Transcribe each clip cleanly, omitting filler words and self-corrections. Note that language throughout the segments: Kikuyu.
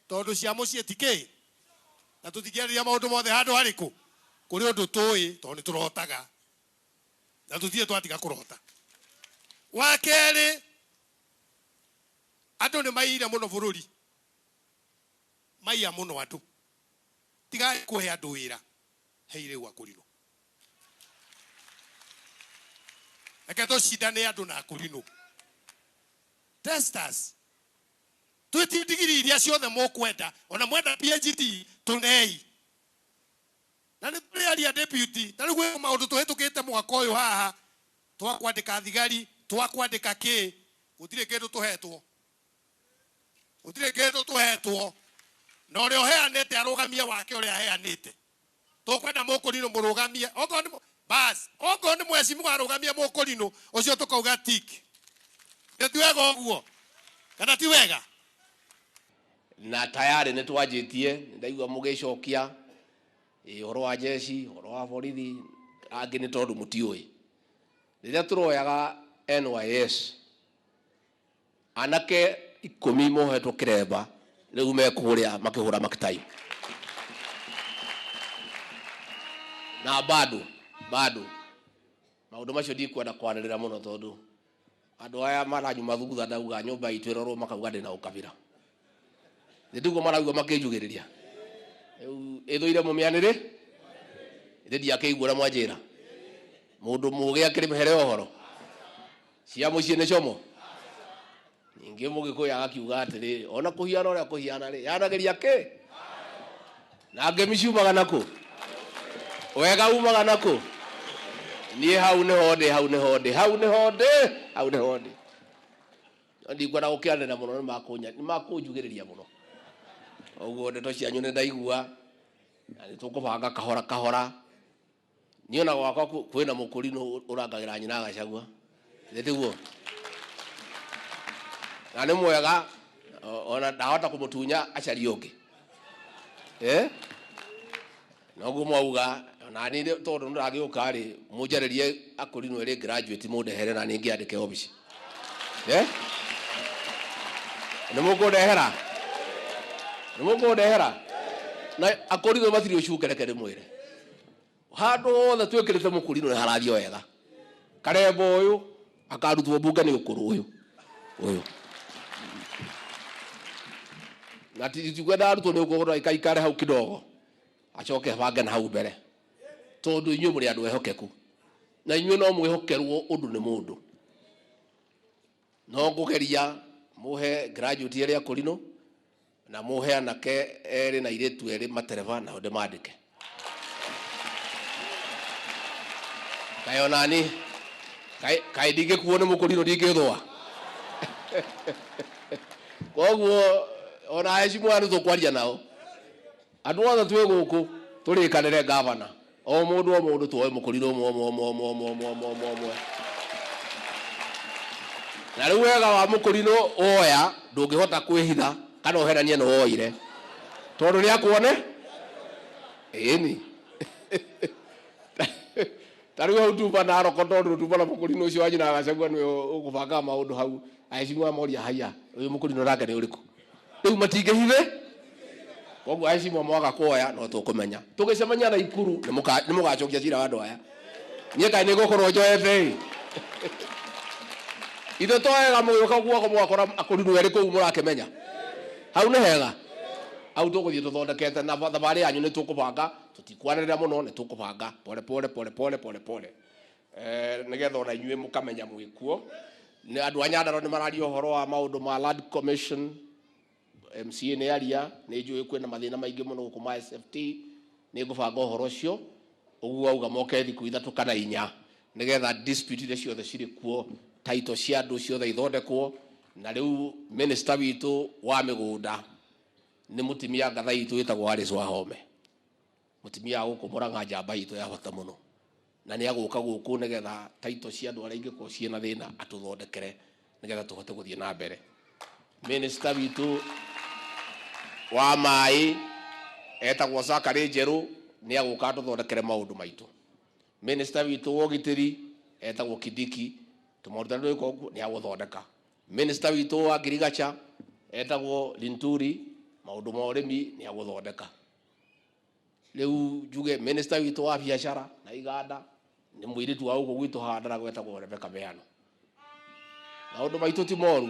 Tondũ cia mũciĩ ti kĩ? Na tũtingĩarĩria maũndũ mothe handũ harĩkũ? Kũrĩ ũndũ tũĩ tondũ nĩ tũrotaga. Na tũtirĩ twatiga kũrota. Wa kerĩ, andũ nĩ maiyire mũno bũrũri. Maiya mũno andũ. Tigai kũhe andũ wĩra, hei rĩu akũrinũ. Reke tũcindane andũ na akũrinũ. Testers, twĩtie ndigiri iria ciothe mũkwenda, ona mwenda PhD, tũnei. Na nĩ tũrĩaria deputy, ta rĩu gwĩ maũndũ tũhĩtũkĩte mwaka ũyũ haha, twakwandĩka thigari, twakwandĩka kĩ, gũtirĩ kĩndũ tũhetwo. Gũtirĩ kĩndũ tũhetwo. Na ũrĩa ũheanĩte arũgamie wake ũrĩa aheanĩte. Tũkwenda mũkũrinũ mũrũgamie. Okorwo nĩ bas, okorwo nĩ mheshimiwa arũgamie mũkũrinũ, ũcio tũkauga tick. Nĩ ti wega ũguo? Kana ti wega? Na tayari nĩ twanjĩtie, ndaigua mũgĩcokia, ũhoro wa jeshi, ũhoro wa borithi, angĩ nĩ tondũ mũtiũĩ. Rĩrĩa tũroyaga NYS, anake ikũmi mohetwo kĩremba, rĩu me kũrĩa makĩhũra makitai. Na bado, bado, maũndũ macio ndikwenda kwanĩrĩra mũno tondũ andũ aya maranyuma thutha ndauga nyũmba itũ ĩrorwo makauga ndĩna ũkabira. Nĩ ndiguo maraigua makĩnjugĩrĩria. Rĩu ĩthũire mũmĩanĩrĩ, ĩthĩ ndiakĩigua ũrĩa mwanjĩra. Mũndũ mũũgĩ akĩrĩ mĩhere ũhoro. Cia mũciĩ nĩ como. Ningĩ mũgĩkũyũ agakiuga atĩrĩrĩ, ona kũhiana ũrĩa kũhiana rĩ, yanagĩria kĩ? Na ngemi ciumaga nakũ? Wega umaga nakũ? Niĩ hau nĩho ndĩ, hau nĩho ndĩ, hau nĩho ndĩ, hau nĩho ndĩ. No ndikwenda gũkĩanĩrĩra mũno, nĩ makũnjugĩrĩria mũno. Ũguo ndeto cianyu nĩ ndaigua, na nĩ tũkũbanga kahora kahora. Niĩ ona gwakwa kwĩna mũkũrinũ ũrangagĩra nyina Gachagua. Nĩ tiguo? Na nĩ mwega, ona ndahota kũmũtunya acarie ũngĩ. Noguo mwauga, ona niĩ tondũ nĩndagĩũka rĩ, mũnjarĩrie akũrinũ erĩ graduate mũndehere na niĩ ngĩandĩke obici. Nĩ mũkũndehera? Nĩ mũkũndehera? Na akũrinũ matirĩ ũcuke, reke ndĩmwĩre. Handũ hothe twĩkĩrĩte mũkũrinũ nĩ harathiĩ wega. Karembo ũyũ akarutwo mbunge nĩ ũkũrũ ũyũ. Ũyũ. Na tikwenda arutwo nĩ ũkũrũ aikare hau kidogo. Acoke abange na hau mbere. Tondũ inyuĩ mũrĩ andũ ehokeku. Na inyuĩ no mwĩhokerwo ũndũ nĩ mũndũ. No ngũgeria mũhe graduate erĩ akũrinũ na mũhe anake erĩ na airĩtu erĩ matereba nao ndĩmandĩke. Kaĩ onani, kaĩ ndingĩkuo nĩ mũkũrinũ ndingĩthũa. Koguo ona heshima nĩ tũkwaria nao. Andũ othe twĩ gũkũ tũrĩkanĩre gavana. O mũndũ o mũndũ tuoe mũkũrinũ ũmwe ũmwe ũmwe ũmwe ũmwe ũmwe ũmwe ũmwe ũmwe. Na rĩu wega wa mũkũrinũ woya ndũngĩhota kwĩhitha kana ũhenanie nĩ woire. Tondũ nĩ akuone? Ĩni. Ta rĩu hau tuma na Narok tondũ tuma na mũkũrinũ ũcio wa nyina Gachagua nĩwe ũkũbangaga maũndũ hau. Aheshimiwa moria haiya, ũyũ mũkũrinũ nake nĩ ũrĩkũ? Rĩu matingĩhithe. Koguo aheshimiwa mwaga kuoya no tũkũmenya. Tũgĩcemania na Ikuru nĩ mũgacokia cira wa andũ aya. Niĩ kaĩ nĩ ngũkorwo njoete ĩ. Ithuĩ to wega mũgĩũka guoko mũgakora akũrinũ erĩ kũu mũrakĩmenya. Hau nĩ hega. Hau tũgũthiĩ tũthondekete na thabarĩ yanyu nĩ tũkũbanga, tũtikwanĩrĩra mũno, nĩ tũkũbanga pole pole pole pole pole pole. Nĩgetha ona inyuĩ mũkamenya mwĩkuo. Nĩ andũ a Nyandarua nĩ mararia ũhoro wa maũndũ ma Land Commission. MCA nĩ aria, nĩ njũĩ kwĩna mathĩna maingĩ mũno gũkũ ma SFT. Nĩ ngũbanga ũhoro ũcio. Ũguo auga moke thikũ ithatũ kana inya nĩgetha dispute iria ciothe cirĩ kuo, title cia andũ ciothe ithondekwo. Na rĩu minister witũ wa mĩgũnda nĩ mũtumia ngatha itũ wĩtagwo Alice Wahome. Mũtumia wa gũkũ Murang'a njamba itũ ya bata mũno. Na nĩ agũka gũkũ nĩgetha title cia andũ arĩa ingĩkorwo ciĩna thĩna atũthondekere nĩgetha tũhote gũthiĩ na mbere. Minister witũ wa maĩ etagwo Zachary Njerũ nĩ agũka atũthondekere maũndũ maitũ. Minister witũ wa ũgitĩri etagwo Kindiki, tũmaũndũ tũrĩa twĩka ũguo nĩ agũthondeka. Minister witũ wa ngirigacha etagwo Linturi, Maundu ma urimi ni aguthondeka. Riu njuge minister witu wa biacara na iganda ni mwiritu wa uguo gwitu handara gwetagwo Rebecca Miano. Maundu maitu ti moru.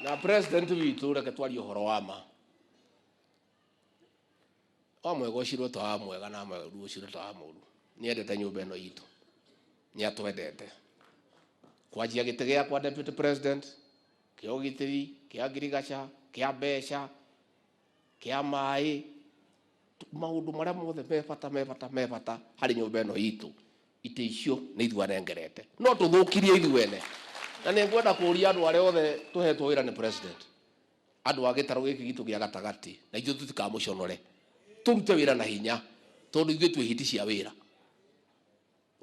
Na president witu reke twarie uhoro wa ma. Wa mwega ucirwo ta wa mwega na mwega ucirwo ta wa mũru. Niendete nyumba ĩno itũ, nĩatwendete. Kwanjia gĩtĩ gĩakwa deputy president, kĩa ũgitĩri, kĩa ngirigaca, kĩa mbeca, kĩa maĩ, maũndũ marĩa mothe me bata me bata me bata harĩ nyũmba ĩno itũ, itĩ icio nĩ ithuĩ anengerete. No tũthũkirie ithuĩ ene. Na nĩ ngwenda kũria andũ arĩa othe tũhetwo wĩra nĩ president, andũ a gĩtarũ gĩkĩ gitũ gĩa gatagatĩ, na ithuĩ tũtikamũconore. Tũrute wĩra na hinya, tondũ ithuĩ twĩ hiti cia wĩra.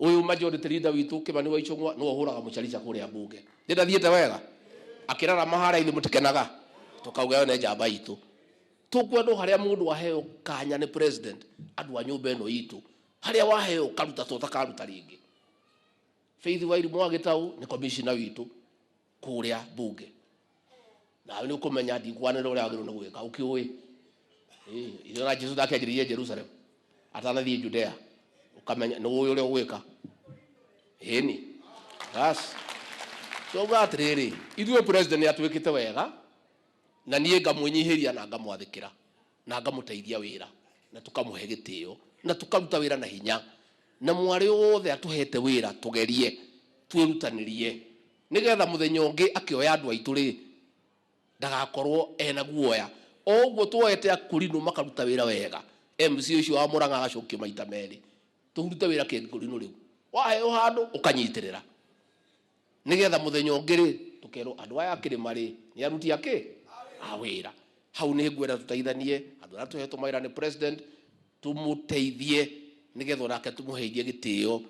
Ũyũ majority leader witũ Kimani wa Ichung'wa nĩwe ũhũraga mũcarica kũrĩa mbunge. Nĩndathiĩte wega? Akĩrarama harĩa ithuĩ mũtikenaga, tũkauga ĩyo nĩ njamba itũ. Tũkwendwo harĩa mũndũ aheo kanya nĩ president, andũ a nyũmba ĩno itũ, harĩa waheo ũkaruta to ũtakaruta rĩngĩ. Faith Wairimu wa Gĩtaũ nĩ commissioner witũ kũrĩa mbunge. Nawe nĩ ũkũmenya ndikwanĩrĩra ũrĩa wagĩrĩirwo nĩ gwĩka, ũkĩũĩ. Ithe na Jesu ndakĩanjĩrĩirie Jerusalem atanathiĩ Judea, ũkamenya nĩ ũĩ ũrĩa ũgwĩka. Ĩni. Bas. Twauga atĩrĩrĩ, ithuĩ president nĩ atwĩkĩte wega, na niĩ ngamwĩnyihĩria na ngamwathĩkĩra na ngamũteithia wĩra na tũkamũhe gĩtĩo na tũkaruta wĩra na hinya, na mwarĩ wothe atũhete wĩra tũgerie twĩrutanĩrie nĩgetha mũthenya ũngĩ akĩoya andũ aitũ rĩ ndagakorwo ena guoya. O ũguo tuoete akũrinũ makaruta wĩra wega, MC ũcio wa Mũrang'a agacokio maita merĩ, tũrute wĩra kĩngũrinũ rĩu, waheo handũ ũkanyitĩrĩra nĩgetha mũthenya ũngĩ rĩ tũkerwo andũ aya akĩrĩma rĩ nĩ aruti akĩ a wĩra. Hau nĩ ngwenda tũteithanie, andũ arĩa tũhetwo mawĩra nĩ president tũmũteithie nĩgetha onake tũmũheithie gĩtĩo,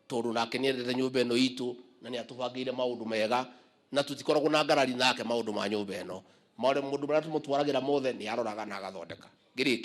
tondũ nake nĩendete nyũmba ĩno itũ na nĩ atũbangĩire maũndũ mega, na tũtikoragwo na ngarari nake maũndũ ma nyũmba ĩno. Maũndũ marĩa tũmũtwaragĩra mothe nĩ aroraga na agathondeka. Ngĩrĩkia.